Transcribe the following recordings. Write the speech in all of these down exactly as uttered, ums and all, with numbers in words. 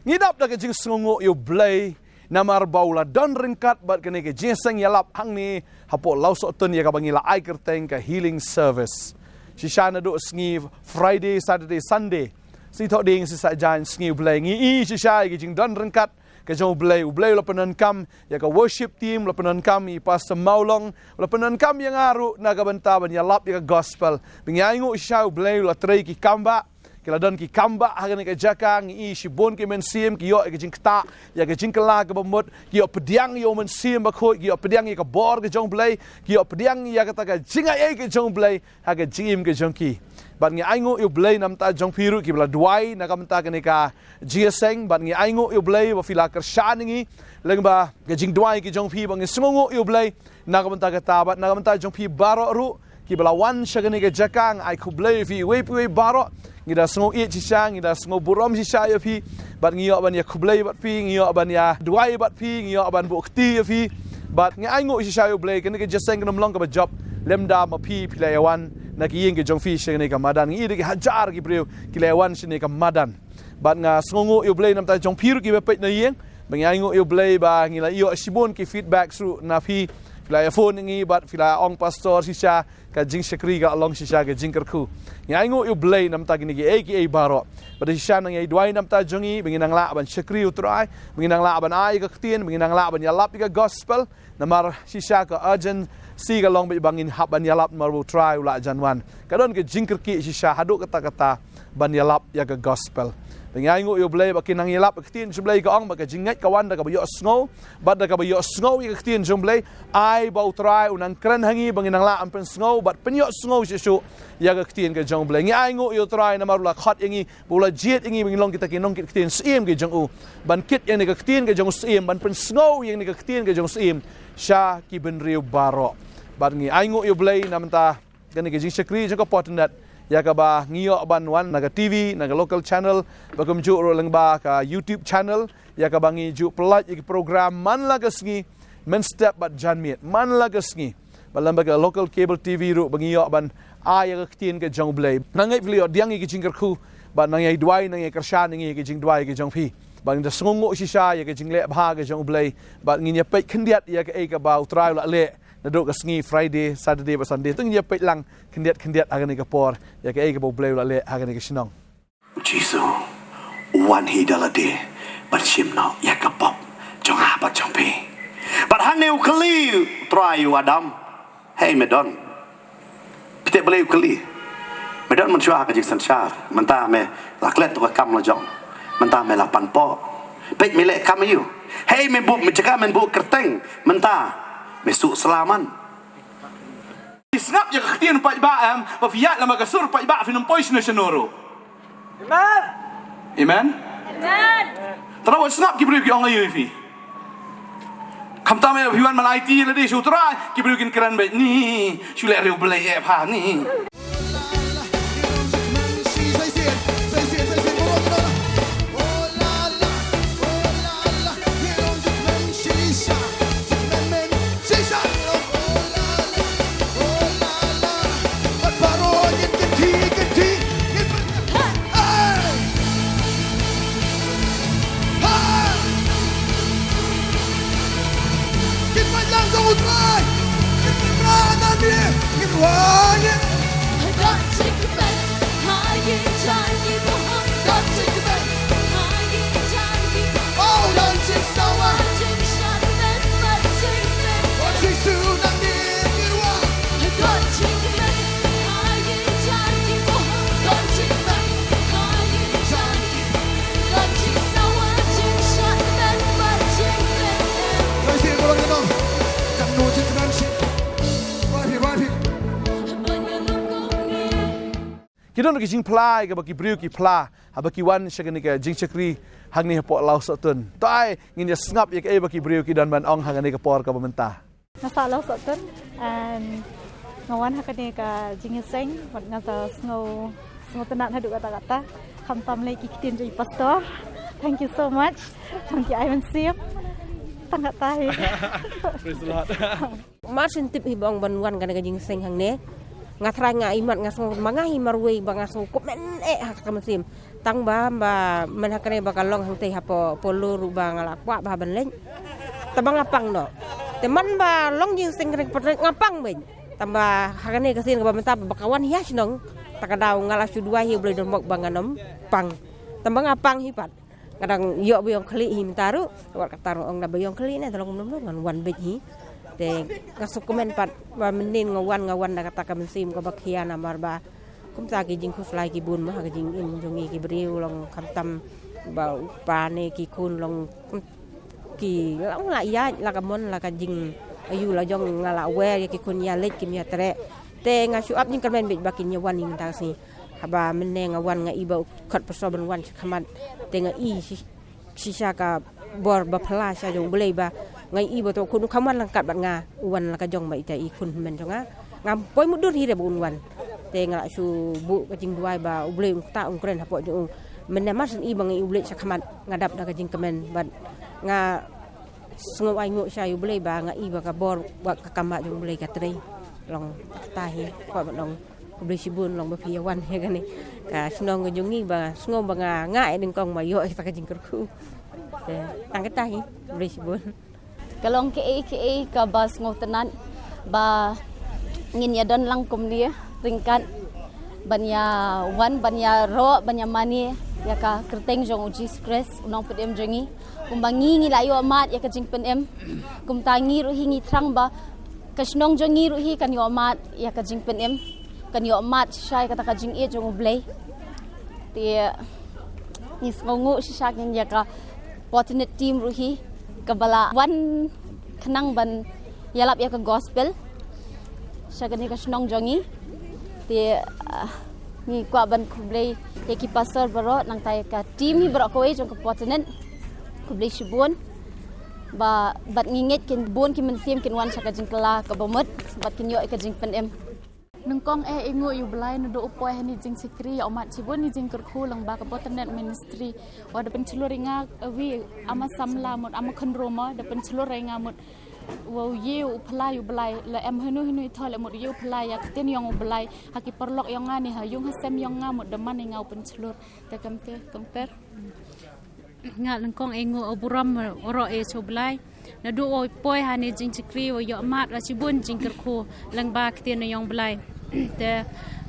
Ngi dap da ka jingsngewnguh ïa U Blei namar ba u la don ryngkat bad kane ka jingïaseng ïalap hangne hapoh Lawsohtun ïa kaba ngi la ai kyrteng ka healing service. Shisha naduh sngi Friday, Saturday, Sunday, sngi Thohdieng, sngi Saitjaiñ, sngi U Blei, ngi i shisha ïa ka jingdon ryngkat ka jong U Blei. U Blei u la pyndonkam ïa ka worship team, u la pyndonkam ïa i Pastor Mawlong, u la pyndonkam ïa nga ruh na ka bynta ban ïalap ïa ka gospel. Ba ngi ainguh shisha U Blei u la trei ki kambah, ki la don ki kambah ha kane ka jaka. Ngi i shibun ki mynsiem ki ïoh ïa ka jingktah, ïa ka jingkylla kaba mut, ki ïoh pdiang ïa U Mynsiem Bakhuid, ki ïoh pdiang ïa ka bor ka jong U Blei, ki ïoh pdiang ïa kata ka jingai ei ka jong U Blei ha ka jingim ka jong ki. Bad ngi ainguh ïa U Blei namar ta jong phi ruh kiba la duwai na ka bynta kane ka jingïaseng, bad ngi ainguh ïa U Blei ba phi la kyrshan ïa ngi lyngba ka jingduwai ka jong phi. Bad ngi sngewnguh ïa U Blei na ka bynta kata, bad na ka bynta jong phi baroh ruh kiba la wan sha kane ka jaka, nga ai khublei ïa phi iwei pa iwei baroh. Ngi da sngew ïeit shisha, ngi da sngew burom shisha ïa phi. Bad ngi ïoh ban ïa khublei bad phi, ngi ïoh ban ïa duwai bad phi, ngi ïoh ban buh kti ïa phi. Bad ngi ainguh shisha ïa U Blei, kane ka jingïaseng kam long kaba jop lymda ma phi phi la ïa wan na ki ïing ka jong phi sha kane ka madan. Ngi i da ki hajar ki briew ki la ïa wan sha kane ka madan. Bad nga sngewnguh ïa U Blei namar ta jong phi ruh kiba peit na ïing. Ba ngi ainguh ïa U Blei ba ngi la ïoh shibun ki feedback ruh na phi. Phi la ïa phone ïa ngi bad phi la ong, Pastor, shisha ka jingshakri ka long shisha ka jingkyrkhu. Ngi ainguh ïa U Blei namar ta kine kiei kiei baroh. Bad shisha nang ïa duwai namar ta jong ngi ba ngin nang lah ban shakri U Trai, ba ngin nang lah ban ai ka ktien, ba ngin nang lah ban ïalap ïa ka gospel. Namar shisha ka urgency ka long ba ngin hap ban ïalap namar ba U Trai u la jan wan. Ka don ka jingkyrkieh shisha haduh katta katta ban ïalap ïa ka gospel. Ba ngi ainguh ïa U Blei ba kin nang ïalap, ka ktien jong U Blei ka ong ba ka jingngeit ka wan da kaba ïohsngew, bad da kaba ïohsngew ïa ka ktien jong U Blei. Ai ba U Trai un nang kren ha ngi ba ngin nang lah ban pynsngew bad pynïohsngew shuh shuh ïa ka ktien ka jong U Blei. Ngi ainguh ïa U Trai namar u la khot ïa ngi, ba u la jied ïa ngi ba ngin long kita ki nongkit ktien syiem ki jong u, ban kit ïa kane ka ktien ka jong u syiem, ban pynsngew ïa kane ka ktien ka jong u syiem sha ki bynriew baroh. Bad ngi ainguh ïa U Blei namar ta kane ka jingshakri jong ka Potternet, ïa kaba ngi ïoh ban wan na ka T V, na ka local channel, bad kumjuh ruh lyngba ka YouTube channel, ïa kaba ngi ju pynlait ïa ki program man la ka sngi, mynstep bad janmiet man la ka sngi. Bad lyngba ka local cable T V ruh ba ngi ïoh ban ai ïa ka ktien ka jong U Blei. Nang ngeit phi la ïoh pdiang ïa ki jingkyrkhu, bad nang ïa duwai, nang ïa kyrshan ïa ngi ïa ki jingduwai ki jong phi. Bad ngin da sngewnguh shisha ïa ka jingleh bha ka jong U Blei. Bad ngin ïa peit khyndiat ïa kaei kaba U Trai u la leh naduh ka sngi Friday, Saturday bad Sunday. To ngin ïa peit lang khyndiat khyndiat ha kane ka por ïa kaei kaba U Blei u la leh ha kane ka shnong. U Jisu u wan hi da lade ban shim noh ïa ka pop jong nga bad jong phi. Bad hangne u kylli U Trai ïa u Adam, "Hei, me don?" Phi tip balei u kylli? Me don mynshuwa ha ka jingsynshar. Mynta me la klet ïa ka kam la jong. Mynta me la pan poh. Peit me leh kam aïu. Hei, me buh, me jaka men buh kyrteng. Mynta me suk sla man. Phi sngap ïa ka ktien paidbah em, ba phi ïaid lem ka sur paidbah phin ym poi shano shano ruh. Amen. Amen. Amen. Te wat sngap ki briew ki ong aïu ïa phi. Khamtam ïa phi wan man aiti lade shu trai, ki briew kin kren beit ni, shu leh riewblei eh pha ni. Ki don ki jingphla, kaba ki briew ki phla haba ki wan sha kane ka jingshakri hangne hapoh Lawsohtun. To ai ngin ïa sngap ïa kaei ba ki briew ki don ban ong ha kane ka por kaba mynta. Nga sah Lawsohtun, and nga wan ha kane ka jingïaseng, bad nga sa sngew, sngewtynnat haduh katta katta. Khamtam lei ki ktien jong i pastor. Thank you so much. Tang ki ai mynsiem. Tang katta hi. Praise the Lord. Mar shen tip hi ba ong ban wan kane ka jingïaseng hangne. Nga trai nga imat nga sngew ma nga hi marwei ba nga sngew kumne eh ha ka mynsiem. Tang ba ba men ha kane ba ka long hangtei ha po polo ruh ba nga la kwah ba ban leng. Tang ba nga pang noh. Te man ba long jingïaseng kane ka pateng nga pang beit. Tang ba ha kane ka sien kaba mynta ba ka wan hi ha shnong. Ta ka daw nga la shu duwai hi U Blei don bok ba ngan ym pang. Tang ba nga pang hi pat. Nga dang ïoh ba ïong khlieh hi mynta ruh. Wat kata ruh ong da ba ïong khlieh ne da long mynno ngan wan beit hi. Te nga sngewkmen pat ba mynnin nga wan nga wan da kata ka mynsiem kaba khia namar ba kumta ki jingkhuslai ki bun ma ha ka jingim jong ngi ki briew long khamtam ba u pa ne ki khun long ki long la ïaid la ka mon la ka jing ayu la jong nga la wer ïa ki khun ïa leit kim ïa treh. Te nga shu ap jingkyrmen beit ba kin ïa wan hi mynta ka sngi. Haba mynne nga wan nga i ba u khot pyrshah ban wan sha khmat. Te nga i shi- shisha ka bor ba phylla sha jong U Blei ba nga i ba to khun u kham wan lang kat bad nga u wan la ka jong ba ita i khun hynmen jong nga. Ngam poi mutdur hi re ba un wan. Te nga la shu buh ka jingduwai ba U Blei un kta un kren hapoh jong u. Mynne mar shen i ba nga i U Blei sha khmat nga dap da ka jingkmen bad nga sngew ai nguh sha U Blei ba nga i ba ka bor ba ka kam ba jong U Blei ka trei. Long kata hi kwah ban ong khublei shibun long ba phi ïa wan ïa kane ka shnong ka jong ngi ba sngew ba nga nga eh nyngkong ba ïoh ïa kata ka jingkyrkhu. Te tang kata hi khublei shibun. Ka long kaei kaei kaba sngewtynnat ba ngin ïa don lang kumne ryngkat ban ïa wan ban ïa roh ban ïa mane ïa ka kyrteng jong U Jisu Khrist U Nongpynim jong ngi. Kumba ngi ngi la ïoh mad ïa ka jingpynim. Kumta ngi ruh hi ngi thrang ba ka shnong jong ngi ruh hi kan ïoh mad ïa ka jingpynim. Kan ïoh mad shisha ïa kata ka jingïeit jong U Blei. Te ngi sngewnguh shisha ngin ïa ka Potnet team ruh hi kaba la wan khnang ban ïalap ïa ka gospel sha kane ka shnong jong ngi. Te ah, ngi kwah ban khublei ïa ki pastor baroh nangta ïa ka team hi baroh kawei jong ka Potnet. Khublei shibun ba bad ngi ngeit kin bun ki mynsiem kin wan sha ka jingkylla kaba mut bad kin ïoh ïa ka jingpynim. Nyngkong eh i nguh ïa U Blei naduh u poi ha ni jingshakri ïa u mad shibun ni jingkyrkhu lyngba ka Potnet Ministry. Wa da pynchlur ïa nga awi ama samla mut ama khynroo ma da pynchlur ïa nga mut wa u ïa u phylla ïa U Blei la em hanu hanu i thol mut ïa u phylla ïa ka ktien jong U Blei ha ki paralok jong nga ne ha ïung ha sem jong nga mut da man ïa nga u pynchlur. Te kam te kam ter. Nga nyngkong eh nguh u burom baroh eh sha U Blei. Naduh u poi ha ni jingshakri u ïoh mad la shibun jingkyrkhu lyngba ka ktien jong U Blei. Te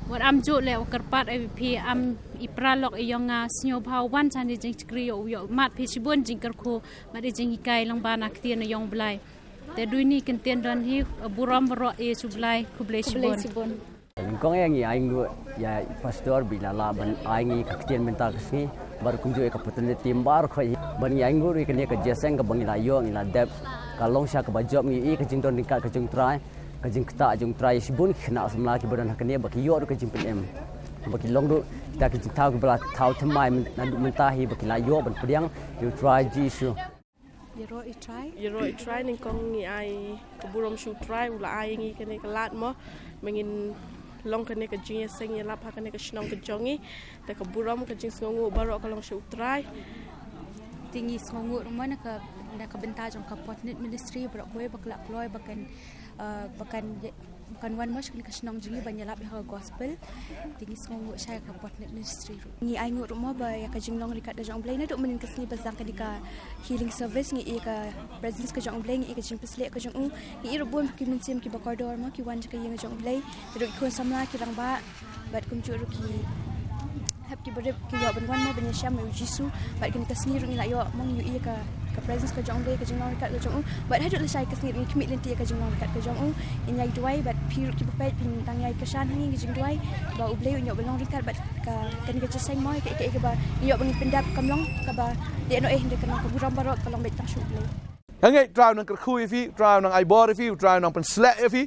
wat am juh leh u kyrpad eh phi am i paralok eh jong nga sngewbha wan sha ni jingshakri u ïoh mad phi shibun jingkyrkhu mad i jinghikai lyngba na ka ktien jong U Blei. Te dui ni kyntien don hi u burom baroh eh sha U Blei khublei shibun. Nyngkong eh ngi ai nguh ïa i pastor ba i la lah ban ai ngi ka ktien mynta ka sngi. Bad kumjuh ïa ka Potnet team baroh khoit hi ban ngi ai nguh ïa kane ka jingïaseng kaba ngi la ïoh ngi la dep. Ka long sha kaba jop ngi ïa ka jingdon ryngkat ka jong U Trai. Ka jingktah jong U Trai shibun ki khynnah samla kiba don ha kane ba ki ïoh ruh ka jingpynim. Ba ki long ruh kita ki jingthaw kiba la thaw thymmai naduh mynta hi ba ki la ïoh ban pdiang ïa U Trai Jisu. Ïaroh ïa U Trai. Ïaroh ïa U Trai nyngkong ngi ai ka burom sha U Trai u la ai ngi kane ka lad mo. Ba ngin long kane ka jingïaseng ïalap ha kane ka shnong ka jong ngi. Te ka burom ka jingsngewnguh baroh ka long sha U Trai. Te ngi sngewnguh ruh mo na ka na ka bynta jong ka Potnet Ministry baroh kawei ba ka la kloi ba kan ah, ba kan ba kan wan mo sha kane ka shnong jong ngi ban ïalap ïa ka gospel. Te ngi sngewnguh sha ïa ka Potnet Ministry ruh. Ngi ai nguh ruh mo ba ïa ka jinglong ryngkat ka jong U Blei naduh mynnin ka sngi ba zang kane ka healing service ngi ïa ka presence ka jong U Blei ngi ïa ka jingpynshlur ka jong u. Ngi ïa ruh bun ki mynsiem kiba kordor mo ki wan jong ka ïing ka jong U Blei. Te ruh ki khun samla ki rangbah bad kumjuh ruh ki hep ki barit ki ïoh ban wan mo ban ïashem ïa U Jisu bad kane ka sngi ruh ngi la ïoh mo ngi ïohi ïa ka ka presence ka jong U Blei ka jinglong ryngkat ka jong u bad haduh lashai ka sngi ruh ngi khmih lynti ïa ka jinglong ryngkat ka jong u. Ngi ïai duwai bad phi ruh kiba peit phin dang ïai kyrshan ha ngi ka jingduwai ba U Blei un ïoh ban long ryngkat bad ka kane ka jingïaseng mo ïa ka ïa ka ba ngi ïoh ba ngin pyndep kam long kaba dei noh eh hynrei ka long ka burom baroh ka long beit tang sha U Blei. Nga ngeit U Trai u nang kyrkhu ïa phi, U Trai u nang ai bor ïa phi, U Trai u nang pynshlur ïa phi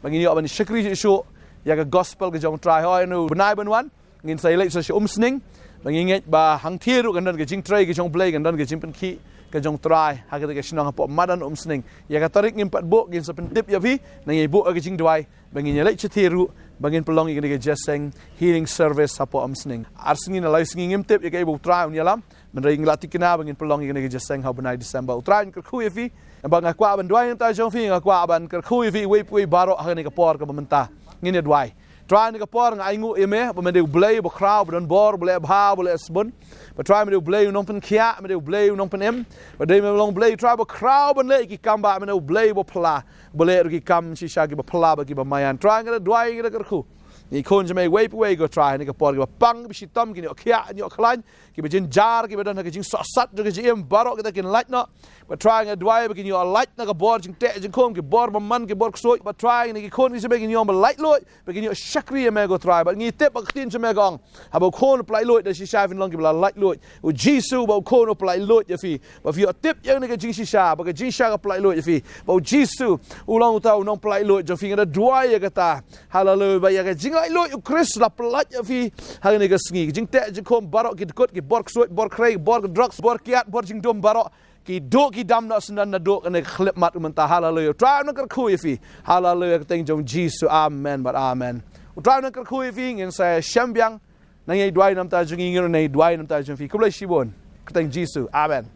ba ngin ïoh ban shakri shuh shuh ïa ka gospel ka jong U Trai. Hooid, u bnai ban wan ngin sa ïaleit sa sha Umsning ba ngi ngeit ba hangthie ruh kan don ka jingtrei ka jong U Blei, kan don ka jingpynkhih ka jong U Trai ha kata ka shnong hapoh madan Umsning. Ïa ka tarik ngim pat buh, ngin sa pyntip ïa phi, nang ïa buh ka jingduwai ba ngin ïaleit shathie ruh ba ngin pynlong ïa kane ka jingïaseng healing service hapoh Umsning. Ar sngi ne lai sngi ngim tip ïa kaei ba U Trai un ïalam. Hynrei ngi la thikna ba ngin pynlong ïa kane ka jingïaseng ha u bnai December. U Trai un kyrkhu ïa phi. Ba nga kwah ban duwai na ka bynta jong phi, nga kwah ban kyrkhu ïa phi uwei pa uwei baroh ha kane ka por kaba mynta. Ngin ïa duwai. Trai, ha kane ka por nga ainguh ïa me ba me dei U Blei uba khraw, uba don bor, uba leh bha, uba leh sbun. Ba Trai, me dei U Blei u nongpynkhiah, me dei U Blei u nongpynim. Ba dei me long U Blei Trai uba khraw ban leh ïa ki kam bah, me dei U Blei uba phylla, uba leh ruh ki kam shisha kiba phylla bad kiba maïan. Trai, nga da duwai, nga da kyrkhu, ngi khun jong me uwei pa uwei ko Trai, ha kane ka por kiba pang, kiba shitom, ki ïoh khiah, ki ïoh khlaiñ, kiba jynjar, kiba don ha ka jingsohsat jong ka jingim, baroh kita kin lait noh. Ba Trai, nga duwai ba kin ïoh lait na ka bor jingteh jingkhum, ki bor bymman, ki bor ksuid. Ba Trai, kine ki khun ki jong me kin ïoh ba laitluid, ba kin ïoh shakri ïa me ko Trai. Ba ngi tip ba ka ktien jong me ka ong, haba u khun u pyllaitluid, da shisha phin long kiba la laitluid. U Jisu uba u khun u pyllaitluid ïa phi. Ba phi ïoh tip ïa kane ka jingshisha, ba ka jingshisha ka pyllaitluid ïa phi. Ba u Jisu u long uta u nongpyllaitluid jong phi, nga da duwai ïa kata. Haleluia. Ba ïa ka jinglaitluid u Khrist la pyllait ïa phi ha kane ka sngi. Ka jingteh jingkhum baroh, ki dkut, ki bor ksuid, bor khrei, bor drugs, bor kiad, bor jingdum baroh, ki duh ki dam noh syndon naduh kane ka khyllipmat mynta. Haleluia. U Trai un nang kyrkhu ïa phi. Haleluia. Ka kyrteng jong U Jisu. Amen bad amen. U Trai un nang kyrkhu ïa phi. Ngin sa shem biang. Nang ïai duwai namar jong ngi, ngin ïai duwai namar jong phi. Khublei shibun. Ka kyrteng U Jisu. Amen.